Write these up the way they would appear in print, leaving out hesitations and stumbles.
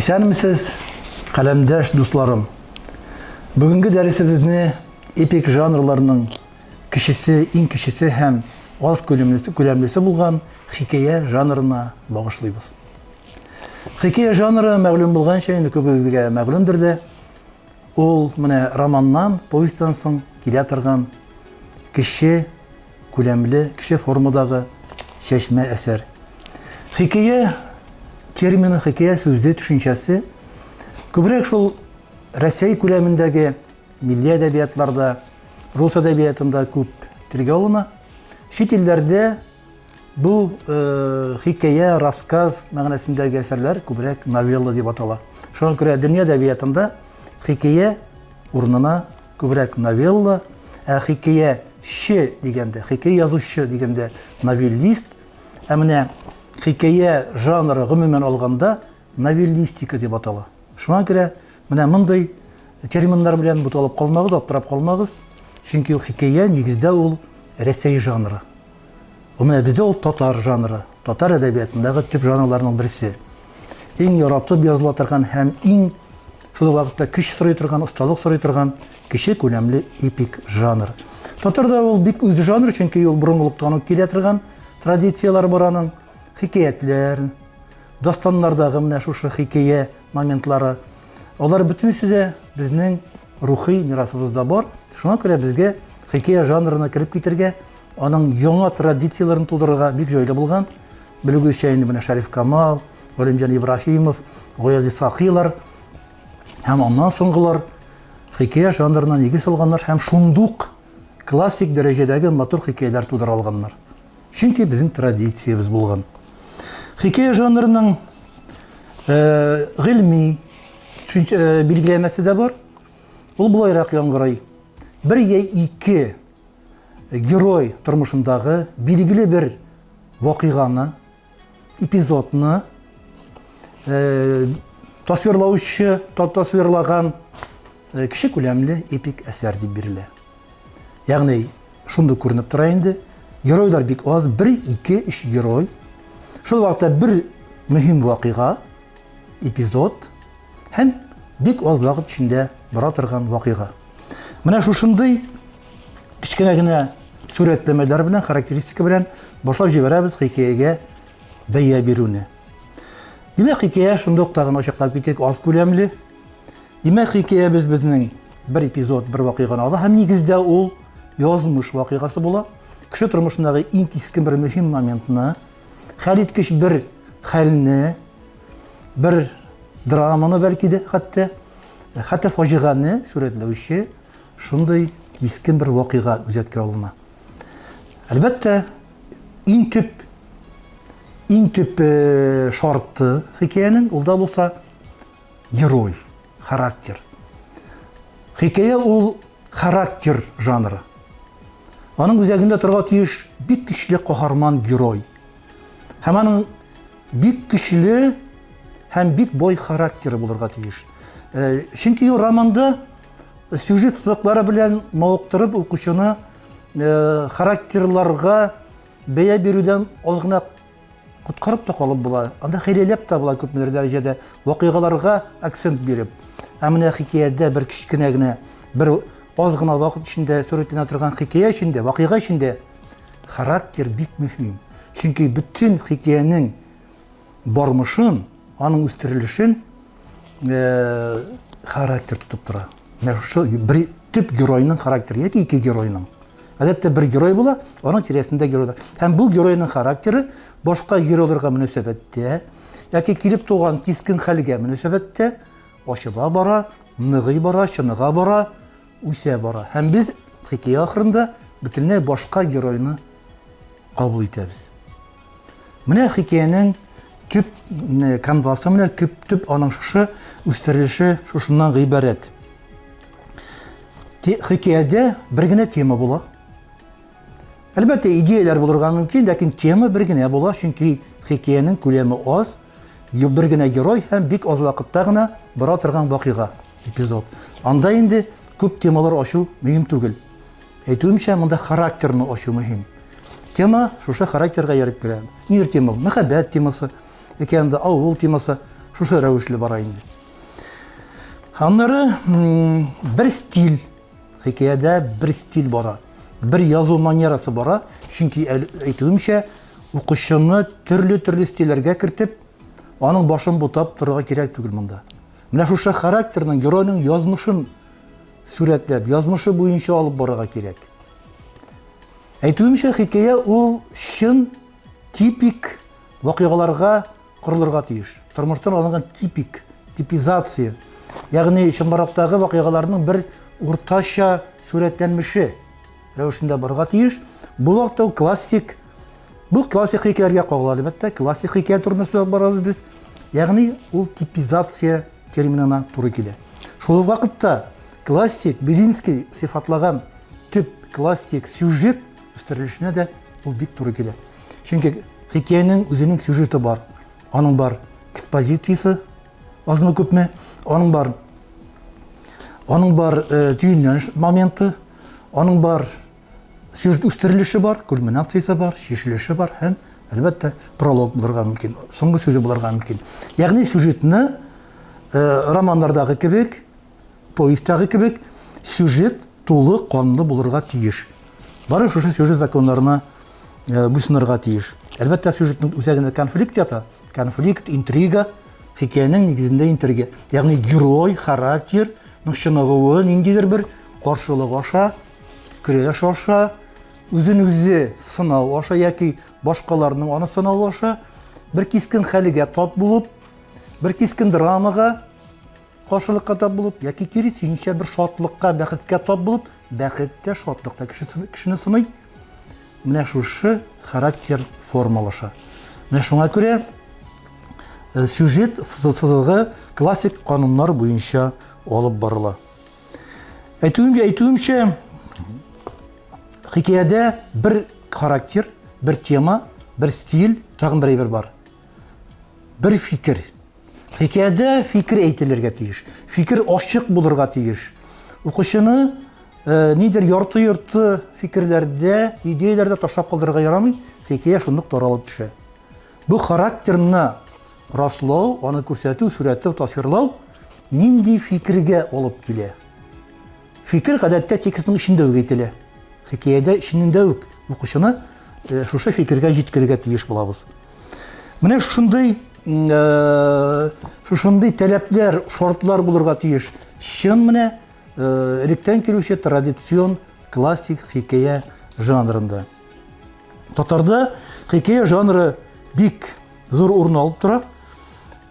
Исәнмесез, каләмдәш дусларым. Бүгенге дәресебезне эпик жанрларның кечесе, иң кечесе һәм аз күләмлесе, күләмлесе булган хикәя жанрына багышлыйбыз. Хикәя жанры мәгълүм булганча, инде күбегезгә мәгълүмдер дә, ул менә романнан, повестьтан соң килә торган кече күләмле, кече формадагы чәчмә әсәр. Хикәя термины, хикәя сүзе төшенчәсе күбрәк шул Рәсәй күләмендәге милли әдәбиятларда, рус әдәбиятында күп телгә алына. Чит илләрдә бу э, хикәя, рассказ мәгънәсендәге әсәрләр күбрәк новелла дип атала. Шуңа күрә дөнья әдәбиятында хикәя урынына Күбрәк новелла, ә хикәяче дигәндә, хикәя язучы дигәндә новеллист, ә менә хикәя жанры гомумән алганда новеллистика дип атала. Шуңа күрә менә мондый терминнар белән буталып калмагыз, аптырап калмагыз, чөнки ул хикәя нигездә ул Рәсәй жанры. Ул менә бездә ул татар жанры, татар әдәбиятындагы төп жанрларның берсе. Иң яратып языла торган һәм иң шул ук вакытта көч сорый торган, осталык сорый торган кече күләмле эпик жанр. Татарда ул бик үз жанр, чөнки ул борынгылыктан ук килә торган традицияләр бар аның. Хикәятләр, дастаннардагы менә шушы хикәя моментлары. Алар бөтенесе дә безнең рухи мирасыбызда бар. Шуңа күрә безгә хикәя жанрына кереп китергә Аның яңа традицияләрен тудырырга бик җайлы булган. Белүегезчә инде менә Шәриф Камал, Галимҗан Ибраһимов, Гаяз Исхакыйлар һәм аннан соңгылар хикәя жанрына нигез салганнар һәм шундук классик дәрәҗәдәге матур хикәяләр тудыра алганнар. Чөнки безнең традициябез булган. Хикәя жанрының э, гыйльми э, билгеләмәсе дә бар. Ул болайрак яңгырый. Бер я ике герой тормышындагы билгеле бер вакыйганы, эпизодны э, тасвирлаучы, тасвирлаган э, кече күләмле эпик әсәр дип бирелә. Ягъни шундый күренеп тора инде. Геройлар бик аз, бер, ике, өч герой. Шул вакытта бер мөһим вакыйга, эпизод һәм бик аз вакыт эчендә бара торган вакыйга. Менә шушындый кечкенә генә сурәтләмәләр белән, характеристика белән башлап җибәрәбез хикәягә бәя бирүне. Димәк, хикәя шунда ук тагын ачыклап китик, аз күләмле. Димәк, хикәябез безнең бер эпизод, бер вакыйганы ала һәм нигездә ул язмыш вакыйгасы була. Кеше тормышындагы иң кискен бер мөһим моментны, хәлиткеч бер хәлне, бер драманы бәлки дә хәтта, хәтта фаҗигане сурәтләүче шундый кискен бер вакыйга үзәккә алына. Әлбәттә, иң төп иң төп э, шарты хикәянең ул да булса герой, характер. Хикәя ул характер жанры. Аның үзәгендә торырга тиеш бик көчле каһарман герой. Һәм аның бик көчле һәм бик бай характеры булырга тиеш. Э, чөнки романда сюжет сызыклары белән мавыктырып укучыны э, характерларга бәя бирүдән аз гына коткарып та калып була. Анда хәйләләп тә була күпмедер дәрәҗәдә вакыйгаларга акцент биреп. Ә менә хикәядә бер кечкенә генә бер аз гына вакыт эчендә сурәтләнә торган хикәя эчендә, вакыйга эчендә характер бик мөһим. Чөнки бөтен хикәянең бармышын, аның үстерелешен э, характер тотып тора. Менә шушы бер төп геройның характеры яки ике геройның. Гадәттә бер герой була, аның тирәсендә геройлар. Һәм бу геройның характеры башка геройларга мөнәсәбәттә яки килеп туган кискен хәлгә мөнәсәбәттә ачыла бара, ныгый бара, чыныга бара, үсә бара. Һәм без хикәя ахырында бөтенләй башка геройны кабул итәбез. Менә хикәянең төп канвасы, менә төп, төп аның шушы үстерелеше шушыннан гыйбарәт. Хикәядә бер генә тема була. Әлбәттә, идеяләр булырга мөмкин, ләкин тема бер генә була, чөнки хикәянең күләме аз, бер генә герой һәм бик аз вакытта гына бара торган вакыйга, эпизод. Анда инде күп темалар ачу мөһим түгел. Әйтүемчә, монда характерны ачу мөһим. Тема шушы характерга ияреп килә. Нидер тема, мәхәббәт темасы, яки анда авыл темасы. Шушы рәвешле бара инде. Аннары бер стиль, хикәядә бер стиль бара. Бер язу манерасы бара, чөнки әйтүемчә, укучыны төрле-төрле стильләргә кертеп, аның башын бутап торырга кирәк түгел монда. Менә шушы характерның, геройның язмышын сурәтләп, язмышы буенча алып барырга кирәк. Әйтүемчә, хикәя ул чын типик вакыйгаларга корылырга тиеш. Тормыштан алынган типик, типизация, ягъни чынбарлыктагы вакыйгаларның бер уртача сурәтләнмеше рәвешендә барырга тиеш. Бу вакытта ул классик, бу классик хикәяләргә кагыла, әлбәттә, классик хикәя турында сөйләп барабыз без. Ягъни ул типизация терминына туры килә. Шул ук вакытта классик Белинский сыйфатлаган төп классик сюжет үстерелешенә дә ул бик туры килә. Чөнки хикәянең үзенең сюжеты бар. Аның бар экспозициясе, азмы күпме, аның бар аның бар э, төенләнеш моменты, аның бар сюжет үстерелеше бар, кульминациясе бар, чишелеше бар һәм әлбәттә пролог булырга мөмкин, соңгы сүзе булырга мөмкин. Ягъни сюжетны э, романнардагы кебек Повестьтагы кебек, сюжет тулы канлы булырга тиеш. Бары шушы сюжет законнарына э, буйсынырга тиеш. Әлбәттә, сюжетның үзәгендә конфликт ята. Конфликт, интрига, хикәянең нигезендә интрига. Ягъни герой, характер, чыныгуы ниндидер бер каршылык аша, көрәш аша, үзен үзе сынау аша яки башкаларның аны сынавы аша бер кискен хәлгә тап булып, бер кискен драмага Каршылыкка тап булып, яки киресенчә бер шатлыкка, бәхеткә тап булып, бәхет тә, шатлык та кешене сыный. Менә шушы характер формалаша. Менә шуңа күрә э, сюжет сызыгы классик кануннар буенча алып барыла. Әйтүемчә, әйтүемчә, хикәядә бер характер, бер тема, бер стиль, тагын бер әйбер бар. Бер фикер. Хикәядә фикер әйтелергә тиеш. Фикер ачык булырга тиеш. Укучыны э, нидер ярты-йорты фикерләрдә, идеяләрдә ташлап калдырырга ярамый. Хикәя шундук таралып төшә. Бу характерны раслау, аны күрсәтү, сурәтләү, тасвирлау нинди фикергә алып килә? Фикер гадәттә текстның эчендә үк әйтелә. Хикәядә эчендә үк укучыны э, шушы фикергә җиткерергә тиеш булабыз. Менә шушындый э, шушындый таләпләр, шартлар булырга тиеш. Чын менә э, электән килүче традицион классик хикәя жанрында. Татарда хикәя жанры бик зур урын алып тора.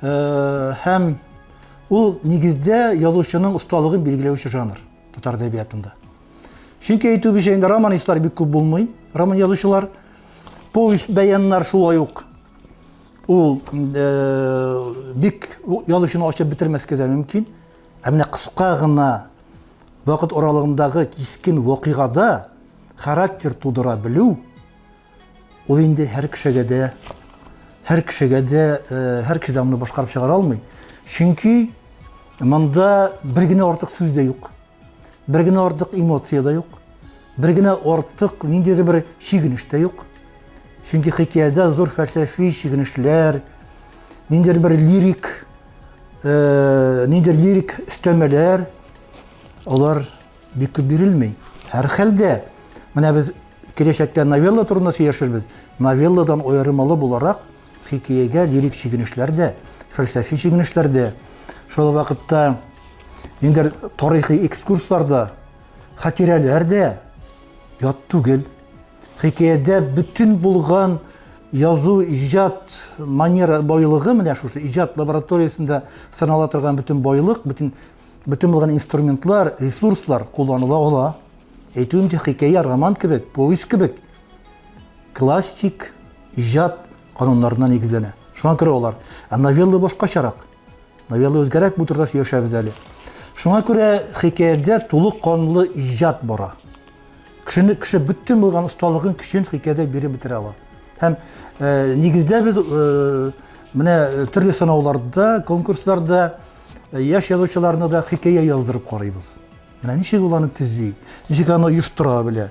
Э, һәм ул нигездә язучының осталыгын билгеләүче жанр татар әдәбиятында. Чөнки әйтүебезчә инде романистлар бик күп булмый, роман язучылар. Повесть бәяннар шулай ук ул э, бик язучыны ачып бетермәскә дә мөмкин. Ә менә кыска гына вакыт аралыгындагы кискен вакыйгада характер тудыра белү ул инде һәр кешегә дә һәр кешегә дә э, һәр кеше дә моны башкарып чыгара алмый. Чөнки монда бер генә артык сүз дә юк. Бер генә артык эмоция дә юк. Бер генә артык ниндидер бер чигенеш тә юк. Чөнки хикәядә зур фәлсәфи чигенешләр, ниндидер бер лирик, э, ниндидер лирик өстәмәләр, алар бик күп бирелми. Һәр хәлдә, менә без киләчәктә новелла турында сөйләшербез. Новелладан аерымалы буларак, хикәягә лирик чигенешләр дә, фәлсәфи чигенешләр дә, шул вакытта Инде тарихи экскурсларда, хатирәләр дә ят түгел. Хикәядә бөтен булган язу, иҗат манера байлыгы менә шушы иҗат лабораториясендә сынала торган бөтен байлык, бөтен бөтен булган инструментлар, ресурслар кулланыла ала. Әйтүемчә, хикәя роман кебек, повесть кебек классик иҗат кануннарына нигезләнә. Шуңа күрә алар. Ә новелла башкачарак. Новелла үзгәрәк, бу турыда сөйләшәбез әле. Шуңа күрә хикәядә тулы канлы иҗат бара. Кешене кеше бөтен булган осталыгын, көчен хикәядә биреп бетерә ала. Һәм э, нигездә без э, менә э, төрле сынауларда, конкурсларда э, яшь язучыларны да хикәя яздырып карыйбыз. Менә ничек ул аны төзи, ничек аны оештыра белә.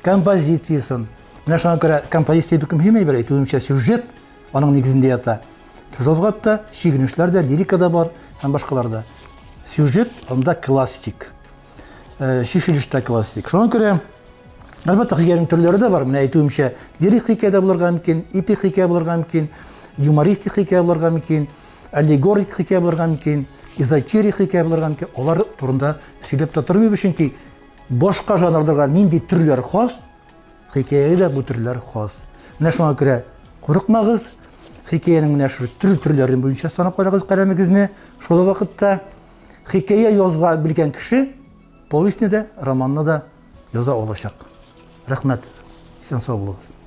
Композициясен. Менә шуңа күрә композиция бик мөһим әйбер, әйтүемчә, сюжет аның нигезендә ята. Шул вакытта чигенешләр дә, лирика да бар һәм башкалар да. Сюжет анда классик. Э, чишелеш тә классик. Шуңа күрә әлбәттә хикәянең төрләре дә бар. Менә әйтүемчә, лирик хикәя дә булырга мөмкин, эпик хикәя булырга мөмкин, юмористик хикәя булырга мөмкин, аллегорик хикәя булырга мөмкин, эзотерик хикәя булырга мөмкин. Алар турында сөйләп тә тормыйбыз, чөнки башка жанрларга нинди төрләр хас, хикәягә дә бу төрләр хас. Менә шуңа күрә курыкмагыз, хикәянең менә шушы төрле төрләрен буенча санап карагыз каләмегезне. Шул вакытта Хикәя яза белгән кеше повестьне дә, романны да яза алачак. Рәхмәт. Исән сау булыгыз.